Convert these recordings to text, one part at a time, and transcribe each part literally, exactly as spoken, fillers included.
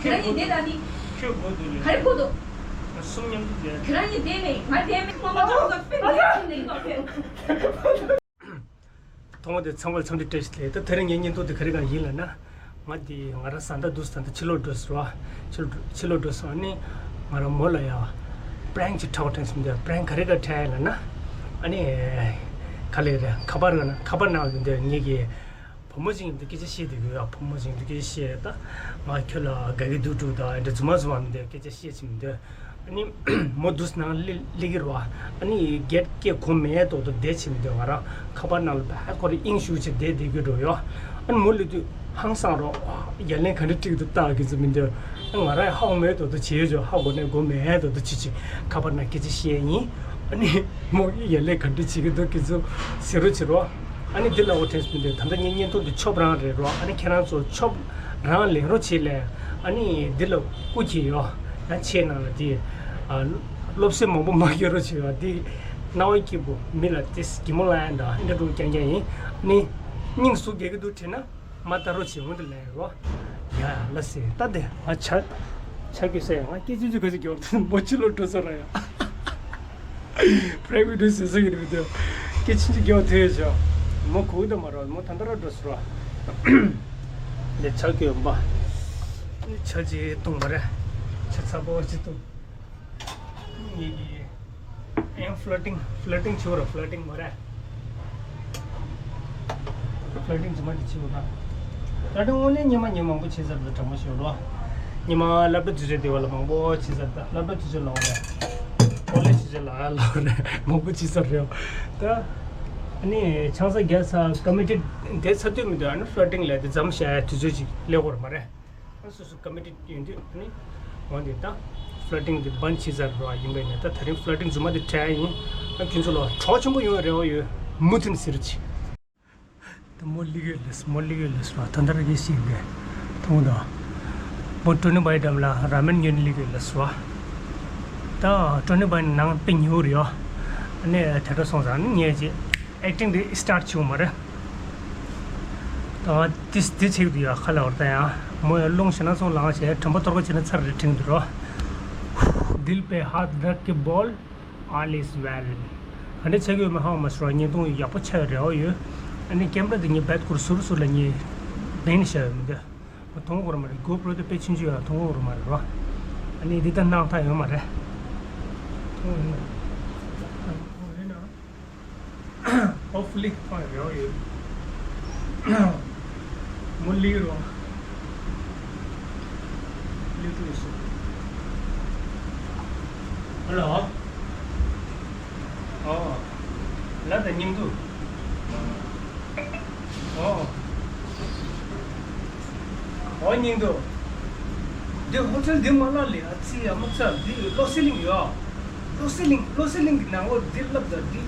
ཁྱོད་ཉིད་བསྡད་ད་ནི། ཁྱོད་སྒོ་འདུག་ལེ། ག་རེ་སྒོ་འདུག་ང་གསུམ་མཉམ་དུ་བསྡད། ཁྱེད་རང་ཉིད་བསྡད་མེད། ང་བསྡད་མེད། ང་མ་ཐོང་ས་ཕེབས་མེད་ཕྱིན་ནས་ཡིན་པ་ཕེབས། ཐོག་མ་དེ་ཚང་མར་འཚམས་འདྲི་བཀྲ་ཤིས་བདེ་ལེགས། ད་དེ་རིང་ངའི་བརྙན་ཐུང་དེ་ག་རེ་གང་ཡིན་ལབ་ན། ང་དེ་ང་རང་བཟའ་ཟླ་འདུག་ཟེར་ད་ཕྱི་ལོགས་འགྲོ་ཟེར་བ། ཕྱི་ལོགས་ཕྱི་ལོགས་འགྲོ་ཟེར་བ་ནི། ང་རང་མོ་ལ་ཡ། པྲེང་ཅིག་འཁྲབ་དྲན་སོང་། འདི་པྲེང་ག་རེ་ག་འཁྲབ་ཡ་ལབ་ན། ཨ་ནི། ག་ལེ་རེད། ཁ་པར་ན་ཁ་པར་ནང་ལ་འདི་ངེད་ཀྱི། བུ་མོ་ཅིག་ཡིན་དུས་སྐད་ཆ་བཤད་དུས་ཡོད། བུ་མོ་ཅིག་ཡིན་དུས་སྐད་ཆ་བཤད་ད། ང་ཁྱོད་ལ་དགའ་གི་འདུག་འདུག་ད་འདི་རྫུན་མ་རྫུན་མ་མི་འདུག་སྐད་ཆ་བཤད་ཅིག་མི་འདུག་ཨ་ནི། མོ་འདུག་ནང་སླེ་སླེབས་ཀྱི་རེད་བ། ཨ་ནི་གེ་ཊི་སྒོ་མེད་ཏོག་ཏོ་བསྡད་ཅིག་མི་འདུག་ང་རང་ཁ་པར་ནང་ལ་བ་ཁོ་རེ་དབྱིངས་ཞུགས་ཅིག་བསྡད་བསྡད་ཀྱི་འགྲོ་ཡོད། ཨ་ནི་མོ་སླེབས་དུས་ཧང་སང་རོགས། ཡ་ལན་ག་འདྲ་སྤྲད་ཀྱི་འདུག་ལྟ་གི་ཚོད་མི་འདུག་ང་རང་ཧ་གོ་མེད་ཏོག་ཏོ་བྱེད་ཡོད་ཅོག་ཧ་གོ་ནས་སྒོ་མེད་ཏོག་ཏོ་ཅིག་ཅིག་ཁ་པར་ནང་སྐད་ཆ་བཤད་ཡིན། ཨ་ནི་མོ་ཡ་ལན་ག་འདྲ་བྱེད་ཀྱི་འདུག་གི་ཚོད་ཟེར་རོགས་བྱེད་རོགས། ཨ་ནི་འདི་ལ་འོ་དྲན་སོང་། འདི་ད་ལྟ་ངའི་བརྙན་ཐུང་འདི་ཆོབ་རང་རེད་རོ། ཨ་ནི་ཁྱེད་རང་ཚོ་ཆོབ་རང་ལེན་རོགས་བྱེད་ལས། ཨ་ནི་འདི་ལ་སྐུ་མཁྱེན་ཡོད། ཡང་ཆེད་ནང་ལ་འདི། ཨ། སློབ་གསོ་མང་པོ་མ་སྐྱོན་རོགས་བྱེད་ཡོད། འདི་རྣ་བ་སྐྱིད་པོ་མི་ལ་ཏིས་གི་མོ་ལ་ཡང་འདྲ་འདྲ་འགྲོ་རྐྱང་རྐྱང་ཡིན། ཨ་ནི་སྙིང་ཟུག་རྒྱག་གི་འདུག་དྲན་ན་མ་ལྟ་རོགས་བྱེད། འོང་དུ་ལན་རོ། ཡ་ལ་སེ་ད་དེ་ང་ཆ་ཆ་རྒྱུ་སེ་ང་སྐད་ཅིག་ཅིག་ག་ཅིག་རྒྱོབ་དུས་མོ་ཕྱི་ལོགས་འགྲོ་ས་ར་ཡ། པྲེང་བི་ཌི་ཡོ་བཟོས་ས་གི་རེད་མི་འདུག་སྐད་ཆིན་ཅིག་རྒྱག་ཐུབ་ཡོད་ཅོ། མོ་གུག་ད་མ་རོ། མོ་ད་ལྟ་ར་འགྲོ་སོང་ར། ནས་ཆ་གི་ཡོད་པ། ནས་ཆ་ཅིག་བཏུང་བ་རེད། ཆ་ཚ་པོ་ཅིག་བཏུང་། ངེད་ཀྱི་ཨེམ་ཕི་ལར་ཊིང་། ཕི་ལར་ཊིང་བྱེད་པ་ར། ཕི་ལར་ཊིང་མ་རེད། ཕི་ལར་ཊིང་རྫུན་མ་འདི་བྱེད་དགོས་ན། ཕི་ལར་ཊིང་དངོས་གནས་སྔོན་མ་ངས་མང་པོ་བྱས་ཚར་འདུག་དྲང་པོ་ཞུ་རོགས། སྔོན་མ་སློབ་གྲྭ་དུས་ཚོད་དེ་བ་ལ་མང་པོ་བྱས་ཚར་འདུག་སློབ་གྲྭ་དུས་ཚོད་ལ་བ་རེད། ཀོ་ལེཇ་དུས་ཚོད་ལ་ལ་བ་རེད། མང་པོ་བྱས་ཚར་རེད། ད་ཨ་ནི་ཆང་ས་བརྒྱབ་ཚར། ཀོ་མི་ཊི་དེ་ཚར་དུས་མི་འདུག་ཨ་ནི་ཕི་ལར་ཊིང་ལ་དེ་མཚམས་བཞག་ཡ་དུས་ཚོད་ཅིག་སླེབས་ཀྱི་ཡོད་རེད་མ་རེད། སོ་སོ་ཀོ་མི་ཊི་ཡིན་དུས་ནི་འོན་ཏེ་ད་ཕི་ལར་ཊིང་དེ་བན་བྱས་ཚར་བ་ཡིན་པས་ནས། ད་དེ་རིང་ཕི་ལར་ཊིང་རྫུན་མ་དེ་འཕྲད་ཡིན། ཨ་ཁྱོད་ཚོ་ལ་གྲོགས་ཆེན་པོ་ཡོང་བའི་རེ་བ་ཡོད། མུ་མཐུད་ཟེར་ཅིག་ད་མོ་སླེབས་ཡོད་ལེ། མོ་སླེབས་ཡོད་ལེ་ཟེར་བ། ད་ལྟ་ར་གི་ཤིག་གི་མཐོང་དང་། མོ་ཀྲོ་ནི་བའི་འགྲམ་ལ་ར་མེན་ཉོས་ནས་སླེབས་ཡོད་ལེ་ཟེར་བ། ད་ཀྲོ་ནི་བའི་ནང་དཔེ་ཉོ་རེད་ཡ། ཨ་ནི་དེ་འདྲ་སོང་ཙང་ནི་ངས་ཅིག་ཨེག་ཊིང་དེ་སི་ཊར་ཊི་བྱུང་མ་རེད། ད་ང་ཏིས་འདི་བྱེད་ཀྱི་འདུག་ཡ། ཁ་ལ་བར་ད་ཡ། མོ་ཡ་རླུང་ཞེ་ན་ཚོང་ལངས་བྱས། དྲན་པ་གཏོར་པ་བྱས་ན་ཚར་རེད་དྲན་གྱི་འདུག་རོ། Dil pe haath rakh ke bol, all is well. ག་འདྲ་ཆགས་ཀྱི་ཡོད་མེད་ཧ་གོ་མ་སོང་ར། བརྙན་ཐུང་ཡག་པོ་ཆགས་ཡོད་རེ་བ་ཡོད། ཨ་ནི་ཀེམ་ར་དེ་ངས་བེད་ཁུར་ཟུར་ཟུར་ལ་ངས་བེན་བྱས་ཡོད་མི་འདུག་མཐོང་གི་རེད་མ་རེད། གོ་པྲོ་དེ་དཔེ་ཆུང་ཆུང་ཡང་མཐོང་གི་རེད་མ་རེད་རོ། ཨ་ནི་འདི་ལྟར་སྣང་ཐག་ཡོད་མ་རེད། མཐོང་ཡོད་མ་རེད། མཐོང་ཡོད་ན། Hopefully ཁོང་རེ་བ་ཡོད། མོ་ལི་རོ། ལི་ཀྲུ་སུ། ཧེ་ལོ། ཨོ། ལ་དང་སྙིང་དུ། ཨོ། ཨོ་སྙིང་དུ། འདི་ཧོ་ཊེལ་འདི་མ་ལ་ལི་ཨ་ཙི་ཡ་མ་ཚ་འདི་ལོ་སི་ལིང་ཡོད། ལོ་སི་ལིང་ལོ་སི་ལིང་གི་ནང་ལོ་འདི་ལབ་ད་འདི།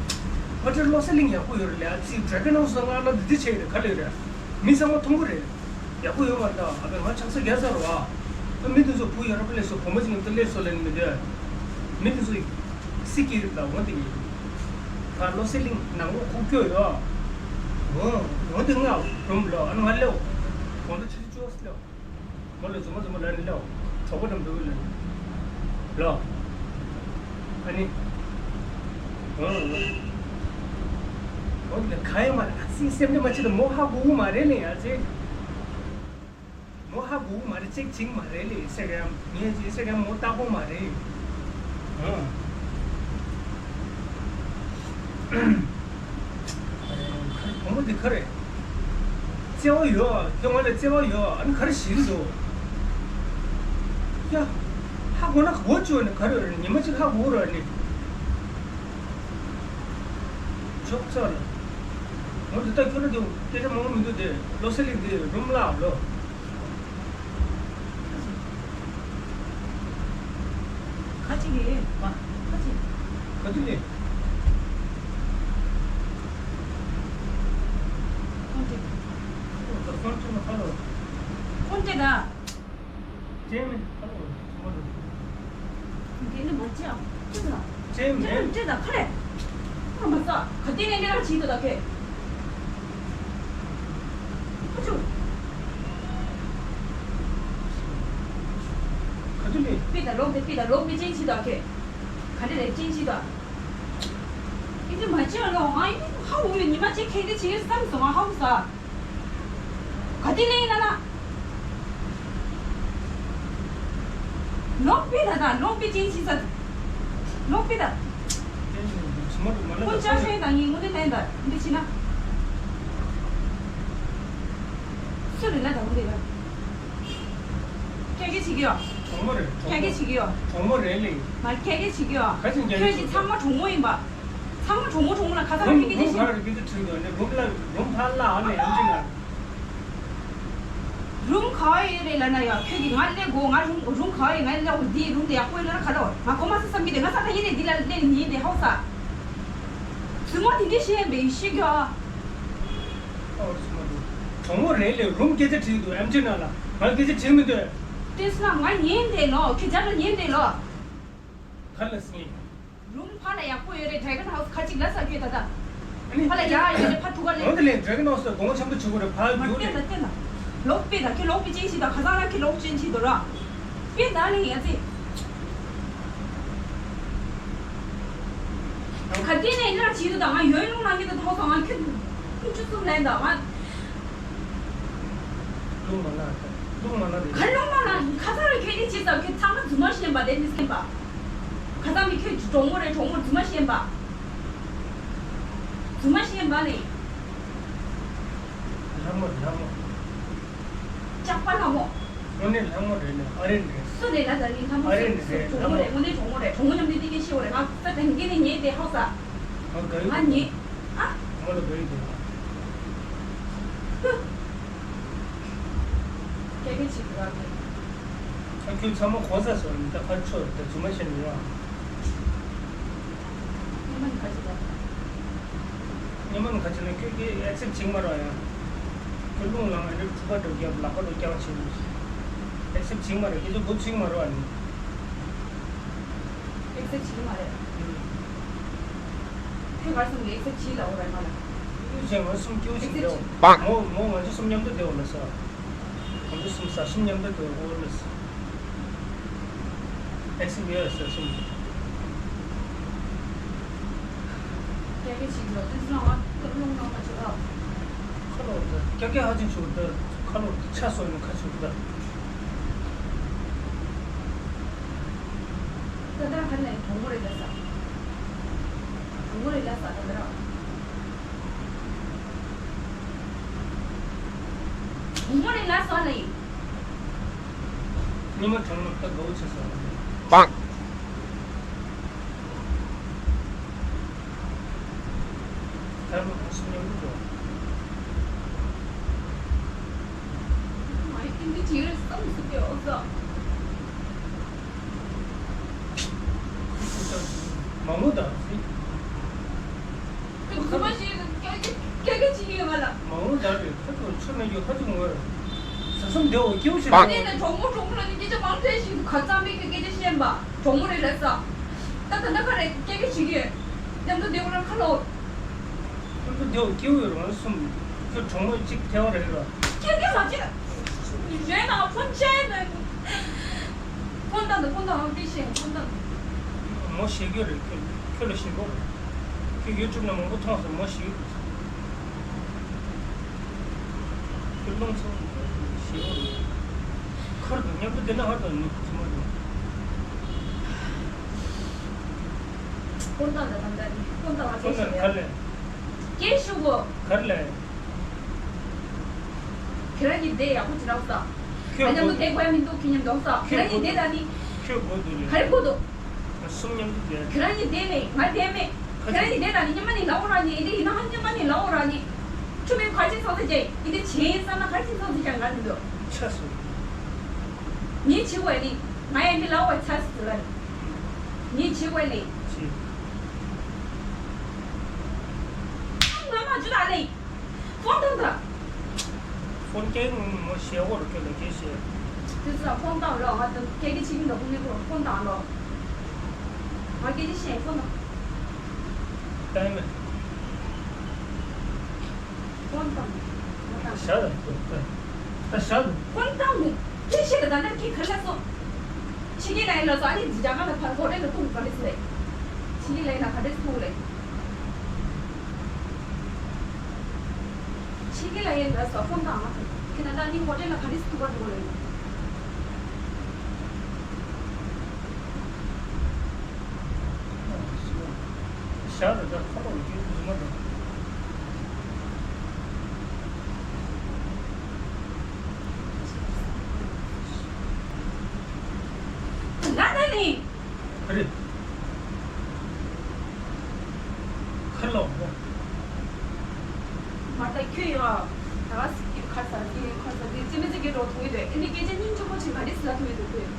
ཧོ་ཊེལ་ལོ་སི་ལིང་ཡག་པོ་ཡོད་རེད་ལི་ཨ་ཙི། ཌ་རེ་གོན་ཧའུ་སི་ང་ལ་འདི་བྱས་རེད་ག་ལེ་རེད། མི་ཚང་མ་མཐོང་གི་རེད། ཡག་པོ་ཡོད་མ་རེད་ད། ཨ་ཕས་ང་ཆང་ས་བརྒྱབ་ཚར་བ། ཨ་མི་དེ་ཚོ་བུ་ཡོད་ར་པ་སླེབས་སོ། བུ་མོ་ཅིག་མཉམ་དུ་སླེབས་སོ་ལབ་ནི་མི་འདོད། མི་དེ་ཚོ་སི་ཀི་རེད་ད་འོ་དེ་ཡིན། ད་ལོ་སི་ལིང་ནང་ལོགས་ཁུག་ཀྱོག་ཡོད། འོ་འོ་དེ་ང་རུམ་ལོ་ཨ་ང་སླེབས། གོང་དུ་ཆུ་ཚོད་བཅུ་པ་སླེབས། མོ་ལ་རྫུན་མ་རྫུན་མ་ལབ་ནི་ལོ། གྲོགས་པོ་འགྲམ་འགྲོ་གི་ལབ་ནི་ལོ། ཨ་ནི། འོ་འོ་འདི་ག་ཡོད་མ་རེད། ཨ་ཙི་སེམས་ཁྲལ་མ་བྱེད་དང་། མོ་ཧ་གོ་གི་མ་རེད་ལེ་ཨ་ཙི། མོ་ཧ་གོ་གི་མ་རེད། ཅེག་བྱེད་ཀྱི་མ་རེད་ལེ་ཨིན་སི་ཊ་གྷ་རམ། ངས་ཅིག་ཨིན་སི་ཊ་གྷ་རམ་མོ་ལྟ་གོ་མ་རེད། ཨ། བུ་མོ་འདི་ག་རེ། བརྩེ་བ་ཡོད། ཁྱོད་ང་ལ་བརྩེ་བ་ཡོད། ཨ་ནི་ག་རེ་ཞིག་འདུག་ཡ། ཧ་གོ་ན་གོ་བཅུག་ནི་ག་རེ་ཡོད་རེད། ཉི་མ་གཅིག་ཧ་གོ་ར་ནི། ཆོག་ཚར་ལ། འོ་འདི་ལྟ་ཁྱོད་ར་འདུག་སྐད་ཆ་མང་པོ་མི་འདུག་དེ། ལོ་སི་ལིང་འདི་རུམ་ལ་ལོ། ཁ་ཅིག་གིས་པ། ཁ་ཅིག་ག་དུས་ལས། ཁོང་ཁྲིད། ཁོང་ཁྲིད་ན་ཁ་ལོ། ཁོང་ཁྲིད་ད། ཅེ་མེ་ཁ་ལོ། ཙུ་མ་རུ། འདི་ནི་མ་ཅི་ཨ། ཅི་ལ། ཅེ་མེ། ཅེ་མེ་ཅི་ལ་ཁ་རེ། ཁ་མ་ས། ག་དེ་ནས་ནས་རང་བྱིས་དོ་ད་ཁེ། ཁ་ཆུ། པི་ད་ལོག་དེ་པི་ད་ལོག་པི་ཅན་ཆི་ད་ཁེ། ག་འདྲ་རེད་ཅན་ཆི་ད། ཨི་ཙི་མ་ཅི་ལོ་ང་ཨི་ཧ་འུ་ཡོད་ཉི་མ་ཅི་ཁེ་དེ་ཆི་ཡོད་བསམ་སོང་ང་ཧ་འུ་ས། ག་དེ་ལེན་ན་ན། ལོག་པི་ད་ད་ལོག་པི་ཅན་ཆི་ས། ལོག་པི་ད། ཁོ་ཅག་ཤེས་དང་ངའི་ངོ་དེ་ལེན་ད་འདི་ཆི་ན། སུ་རེད་ན་ད་ངོ་དེ་ལ། ཁྱེད་ཀྱིས་བྱེད་ཀྱི་ཡོད། གྲོགས་མོ་རེད། ཁྱེད་ཀྱིས་བྱེད་ཀྱི་ཡོད། གྲོགས་མོ་རེད་ལེ། མ་ཁྱེད་ཀྱིས་བྱེད་ཀྱི་ཡོད། ག་ཅིག་རྒྱག་གི་ཁྱོད་ཀྱི་ཚང་མ་གྲོགས་མོ་ཡིན་པ། ཚང་མ་གྲོགས་མོ་གྲོགས་མོ་ལ་ཁ་སང་རུམ་ཁྱེད་ཀྱིས་རུམ་ག་རེ་སྐད་ཆ་དྲིས་འདུག་ནས་རུམ་ལ་རུམ་ཕར་བརླག་ཨ་ནས་ཡང་ཅི་ལ། རུམ་ག་ཡོད་རེད་ལ་ན་ཡ་ཁྱོད་ཀྱིས་ང་སླེབས་དགོས། ང་རུམ་རུམ་ག་ཡོད། ང་སླེབས་འདི་རུམ་དེ་ཡག་པོ་ཡོད་ལ་ཁ་ལོ་ང་གོ་མ་སི་བསམ་གྱི་དེ་ང་ས་ད་ཡིན་ནས་འདི་ལ་སླེབས་ཉིན་དེ་ཧའོ་ས། ཚུལ་མ་དེ་འདྲ་བཤད་པའི་ཤི་རྒྱ། གྲོགས་མོ་རེད་ལས་རུམ་སྐད་ཆ་དྲིས་འདུག་ཨེམ་ཆི་ན་ལ་ང་སྐད་ཆ་དྲིས་མི་འདོད། དེ་སོང་ང་ཉན་དེ་ལོ་ཁྱི་ཇག་ལ་ཉན་དེ་ལོ། ག་ལ་སྙིང་། རུམ་ཕ་ལ་ཡག་པོ་ཡོད་རེད། Dragon House་ཁ་ཅིག་ལ་ས་ཁྱོད་ད་ད། ཕ་ལ་ཡག་ཡོད་རེད་ཕ་ཐུག་ག་ལེ། འོ་དེ་ལས་Dragon House་ལ་གོང་ཆེན་པོ་བྱེད་དགོས་རེད་ཕ་རྒྱུག་རེད། ལོག་པེ་ད་ཁྱོད་ལོག་པེ་ཅན་ཞིག་དང་ཁ་སང་ལ་ཁྱོད་ལོག་ཅན་ཞིག་དོ་ར། པེ་ད་ལེ་ཡ་ཚེ། ག་དེ་ནས་ཡིན་ན་བྱེད་དུ་དང་ང་ཡོད་ལུང་ལ་ངེད་དུ་ཐོག་སོང་ང་ཁྱོད་ཀུན་ཆུ་གསུམ་ལན་དང་ང་། ལུང་མ་ན་ལུང་མ་ན་རེད། ག་ལུང་མ་ན་ཁ་ཚ་རུ་ཁྱོད་ནི་བྱེད་ཙམ་ཁྱོད་ཚང་མ་རྫུན་མ་བཤད་པ་དེ་ནི་སེམས་པ། ཁ་ཚ་མི་ཁྱོད་གྲོགས་མོ་རེད་གྲོགས་མོ་རྫུན་མ་བཤད་པ། རྫུན་མ་བཤད་པ་ནི། ལྷ་མོ་ལྷ་མོ། ལྕགས་པ་ལྷ་མོ། དངོས་གནས་ལྷ་མོ་རེད་ལ་ཨ་རེ་རེད། སུ་རེད་ལ་ད་ནི་ལྷ་མོ་ཨ་རེ་སུ་རེད་སུ་གྲོགས་མོ་རེད་དངོས་གནས་གྲོགས་མོ་རེད་གྲོགས་མོ་མཉམ་དུ་དེ་གས་ཤེས་བ་རེད་ང་ས་དེང་གི་ནི་ཉེས་དེ་ཧའོ་ས། ང་དགའ་ཡོད་ང་ཉེས་ཨ། ང་ལ་དགའ་ཡོད་དེ། སྐད་སྐད་ཅིག་རག་གི། ཨ་ཁྱོད་ཚང་མ་གོ་ས་སོང་ད་ཕར་ཆོ་ད་རྫུན་མ་བཤད་ནི་ཡོད་ཨ། སྙེ་མ་ནི་ཁ་ཅིག་རག་སྙེ་མ་ནི་ཁ་ཅིག་ན་ཁྱོད་ཀྱིས་ཨེ་ཚེབ་བྱིང་མ་རོགས་ཡ། ཁྱོད་རླུང་ལངས་ཨ་རིབ་ཕྲུ་ག་འགྲོ་རྒྱབ་ལག་པ་འགྲོ་རྒྱབ་བྱིང་། ཨེ་ཚེབ་བྱིང་མ་རོགས་ཁྱེད་ཚོ་སྒོ་བྱིང་མ་རོགས་ཨ་ནི། ཨེ་ཚེབ་བྱིང་མ་རེད། ཁྱོད་གར་སོང་ངས་ཨེ་ཚེབ་བྱིང་ལ་འོ་ར་མ་ལ། ཁྱོད་ང་གསུམ་སྐྱོ་ཞིག་ཨེ་ཚེབ་རེད་བྱིང་། མོ་མོ་ང་ཚོ་གསུམ་མཉམ་དུ་བསྡད་འོ་ལ་ས། ང་ཚོ་གསུམ་ཟ་ཞིམ་མཉམ་དུ་འགྲོ་འོ་ལ་ས། ཨེ་ཚེབ་ཡོད་ཟ་ཞིམ། ཀྱ་ཀྱ་ཅིག་ལ་ཏི་སི་ལ་ང་ཏི་རླུང་ནང་མ་ཅིག་ཨ། ཁ་ལོ་ད་ཀྱ་ཀྱ་ཧ་ཅིག་ཆུར་ད་ཁ་ལོ་ཆ་སོ་ནི་ཁ་ཆུར་ད། ད་ད་ཁ་ནས་གྲོགས་མོ་རེད་ད་ས། གྲོགས་མོ་རེད་ད་ས་ད་ད་ར། གྲོགས་མོ་རེད་ད་ས་ལ་ཡིན། ཉི་མ་གྲང་མོ་ལྟ་དགའ་བོ་བྱེད་ས་རེད། པང་། ཁ་མོ་གང་སུ་ཉམས་འགྲོ། མ་ཡི་ཏིང་ཏི་ཅིག་རེད་བསམ་སུ་ཀེ་འོ་ས། མ་མོ་དང་སི། ཁོ་མ་ཤེས་ཀྱ་ཀྱ་ཀྱ་ཀྱ་ཅི་ཡོད་མ་ལ། མ་འོངས་ད་རེད་ཁ་ཐུག་ཆུ་ན་རྒྱུ་ཁ་ཐུག་ངོ་རེད། ཟ་སོམ་བདེ་བོ་སྐྱིད་པོ་ཞིག་རེད། ནས་ན་གྲོགས་མོ་གྲོགས་མོ་ལ་ནི་སྐད་ཆ་མང་དྲགས་ཤིག་འདུག་ཁ་ཚང་མས་ཁྱོད་སྐད་ཆ་བཤད་པ་གྲོགས་མོ་རེད་ལ་ས། ད་ད་ལྟ་ཁ་རེད་སྐད་ཆ་བྱེད་ཀྱི་ཡོད། མཉམ་དུ་བདེ་བོ་ལ་ཁ་ལོ། མཉམ་དུ་བདེ་བོ་སྐྱིད་པོ་ཡོད་རང་སོམ། ཁྱོད་གྲོགས་མོ་གཅིག་ཐལ་བ་རེད་ར། ཁྱེད་ཀྱིས་མ་བྱེད། གཞན་ན་ཕོན་ཆེན་ནས། ཕོན་བཏང་དང་ཕོན་བཏང་ཨང་ཏི་ཤེས་ཕོན་བཏང་། མོ་ཞེ་གི་རེད་ཁྱོད་ཁྱོད་ལ་ཞེ་གོ་རེད། ཁྱོད་ཡུ་ཊུབ་ནང་མང་པོ་མཐོང་སོང་མོ་ཞེ་གི་རེད། ཁྱོད་རླུང་ཚོ་ཞེ་གོ་རེད། ཁར་དུ་མཉམ་དུ་བསྡད་ན་ཧར་དུ་ནུས་ཐུབ་མ་རེད། ཕོན་བཏང་དང་ད་ལྟ་ནི་ཕོན་བཏང་བ་ཁྱོད་ཞེ་གི་རེད། གར་ལས། སྐད་ཞུ་གོ། གར་ལས། ཁྱེད་རང་གཉིས་བསྡད་ཡག་པོ་ཅིག་རག་ས། ཁྱོད་ང་མཉམ་དུ་བསྡད་དགོས་ཡ་མི་འདུག་ཁྱེད་མཉམ་འདུག་ས། ཁྱེད་རང་གཉིས་བསྡད་ད་ནི། ཁྱོད་དགོས་འདུག་ལས། ག་རེ་དགོས་འདུག་གསུམ་མཉམ་དུ་བསྡད། ཁྱེད་རང་གཉིས་བསྡད་མེད་ང་བསྡད་མེད། ཁྱེད་རང་གཉིས་བསྡད་ད་ནི་ཉི་མ་ནི་ལབ་འོ་ར་ནི་ཡིན་དེ་ཡིན་ན་ཧ་ཉི་མ་ནི་ལབ་འོ་ར་ནི། ཁྱོད་མིན་ག་རེ་བྱེད་སོང་ཟེར་ཅེ་ཡིན་དེ་བྱེད་ཡིན་བསམ་ན་ག་རེ་བྱེད་སོང་ཟེར་ཀྱང་ང་མི་འདུག་ཆ་སོང་། ངས་བྱེད་དགོས་ནི་ང་ཡང་མི་ལབ་འོ་ཆ་སོང་ཟེར་ལ་ནི། ངས་བྱེད་དགོས་ནི། ཆི། ང་མ་བྱུང་ད་ལེ། ཕོན་བཏང་དང་། ཕོན་སྐད་ངོ་མོ་ཞེ་བོར་ཁྱོད་ལ་སྐད་བཤད། དུས་ཚོད་ཕོན་བཏང་རོགས་ང་དང་སྐད་ཀྱི་ཆིག་མི་འདྲ་ཁོ་མི་ཁོ་ཕོན་བཏང་རོགས། ང་སྐད་ཀྱི་བཤད་ཕོན་བཏང་། ལྟ་ཡི་མེད། ཕོན་བཏང་། ཕོན་བཏང་། ཞག་ལ་ཕོན་བཏང་། ད་ཞག་ལ། ཕོན་བཏང་ནི། སྐད་བཤད་ལ་ད་ནར་གྱིས་ཁ་ལ་སོ། ཕྱི་རྒྱལ་ལ་ཡིན་ལ་སོ་ཨ་ནི་རྒྱ་གར་ལ་ཕར་ཧོ་ཊེལ་ལ་ཐུག་ག་རེ་ཟེར། ཕྱི་རྒྱལ་ལ་ཡིན་ན་ག་རེ་ཐུག་ལེ། ཕྱི་རྒྱལ་ལ་ཡིན་ལ་སོ་ཧྥོན་དང་ང་ཁྱེད་ན་ད་ནི་ཧོ་ཊེལ་ལ་ག་རེ་ཐུག་ག་ཐུག་ལེ། ཤ་ར་ད་ཁ་ལོ་ཀྱི་རྫུན་མ་རེད། ད་ད་ནི། ཁ་རེད། ཁ་ལོ་རེད། མ་ད་ཁྱོད་ཡོད། ད་ག་སི་ཁར་ས་ཀི་ཁར་ས་ཀི་ཅི་མི་ཅི་གི་རོ་ཐུང་ཡོད་དེ་ཨེ་འདི་སྐད་ཆ་སྙིང་རྗེ་པོ་ཅིག་མ་རེད་ཟེར་ལབ་མེད་དུ་ཁོས།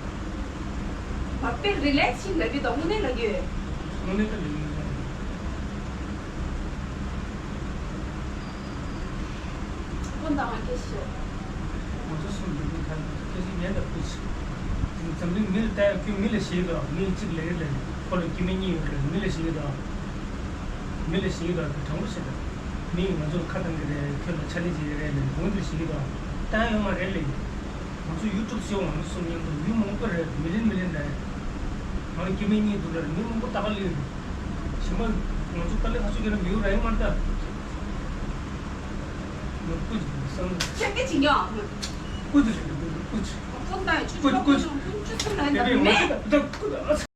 མ་དཔེ་རི་ལེགས་ཤིག་ལབ་ཀྱི་འདུག་དངོས་གནས་ལབ་ཀྱི་ཡོད། དངོས་གནས་ད་ལབ་ཀྱི་ཡོད། ཁོ་འདང་བ་སྐད་ཤོད། ང་ཚོ་གསུམ་འགྲོ་གི་ཁ་སྐད་ཅིག་ཉན་དང་ཁུ་ཆི། འཛམ་གླིང་མི་ལ་ལྟ་ཡ་ཁྱོད་མི་ལ་ཞེད་དང་མི་གཅིག་ལས་ལས་ཁོ་ལ་སྐྱེ་དམན་གཉིས་ཡོད་རེད་མི་ལ་ཞེད་དང་། མི་ལ་ཞེད་དང་དྲང་པོ་བཤད་དང་། མི་ང་ཚོ་ལ་ཁ་བཏང་གི་རེད་ཁྱོད་ལ་ཕྱག་ལས་བྱེད་ཀྱི་རེད་ལས་གོང་དུ་ཞེད་དང་། ལྟ་ཡ་ཡོད་མ་རེད་ལས། ང་ཚོ་ཡུ་ཊུབ་ཤོ་ང་ཚོ་གསུམ་མཉམ་དུ་ཡུ་མང་པོ་རེད་མི་ལེན་མི་ལེན་རེད། ང་ལ་སྐྱེ་དམན་གཉིས་འདུག་ལ་མི་མང་པོ་ལྟ་ག་སླེབས་རེད། ཞི་མ་ང་ཚོ་དཀའ་ལས་ཁག་ཆུ་གྱོན་ན་མི་ཡོད་ར་ཡོད་མ་རེད་ད། ང་ཀུ་ཅི་བསམ། ཁྱེད་ཀྱི་ཇི་ཉོ། ཀུ་ཅི་རེད་ཀུ་ཅི། ཁོང་ད་ཆུ་ཆུ་ཆུ་ཆུ་ཆུ་ལ་ཡིན་ད་མེད།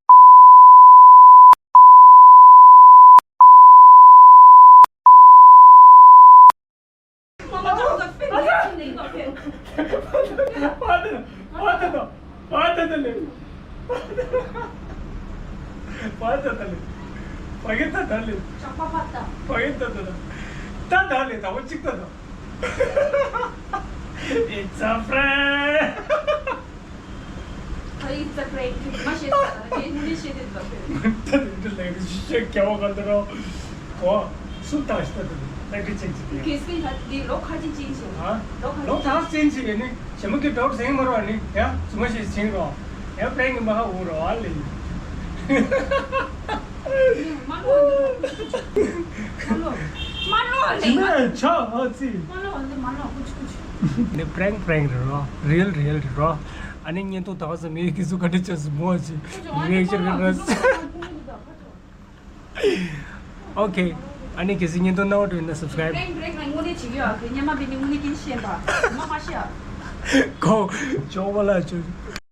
It's a friend. ཨ་ཡིག་ཙག་རེད། ཁྱོད་མ་ཤེས་ས་རེད། ངས་དངོས་གནས་བཤད་དེ་འདུག་ད་རེད་འདི་ལས་རིགས་ཤེས་རྒྱ་བ་ག་འདི་རོ། གོ། སུ་ད་ཤི་ད་དེ་ལས་རིགས་ཅན་ཅིག་ཡིན། གལ་སྲིད་ད་འདི་ལོ་ཁ་ཅིག་ཅན་ཅིག་ཡིན། ཧ། ལོ་ཁ་ལོ་ད་ཅན་ཅིག་ཡིན་ནི་ཞེ་མ་གི་འགྲོ་ཟེང་མ་རོ་ནི་ཡ་ཙུ་མ་ཤེས་ཟེང་རོ། ཡ་པྲེང་གི་མ་ཧ་འུ་རོ་ཨ་ལེ། མ་ལོ་འདི་མ་ལོ། མ་ལོ་ལེ། ཅི་མ་ཆ་ཧ་ཙི། མ་ལོ་འདི་མ་ལོ་ཀུ་ཆུ་ཀུ་ཆུ། འདི་པྲེང་པྲེང་རེད་རོ། རི་ཡལ་རི་ཡལ་རེད་རོ། ཨ་ནི་བརྙན་ཐུང་ད་བ་ཙམ་མི་ཡོད་ཀྱི་སུ་ག་འདྲ་ཆགས་སུ་མོ་ཅི་རི་ཨེག་ཤན་རེད་ར། ཨོ་ཁེ། ཨ་ནི་གལ་སྲིད་བརྙན་ཐུང་སྣང་བ་འགྲོ་ཡིན་ན་སབ་སི་ཀ་རེབ། པྲེང་པྲེང་ང་དངོས་གནས་བྱེད་ཀྱི་ཡོད་ཨ་ཁེ་སྙམ་པ་འདི་ནི་དངོས་གནས་ཀྱི་ཤེས་པ་མ་མ་ཤེས་ཨ། གོ། ཅོག་པ་ལ་ཅོ།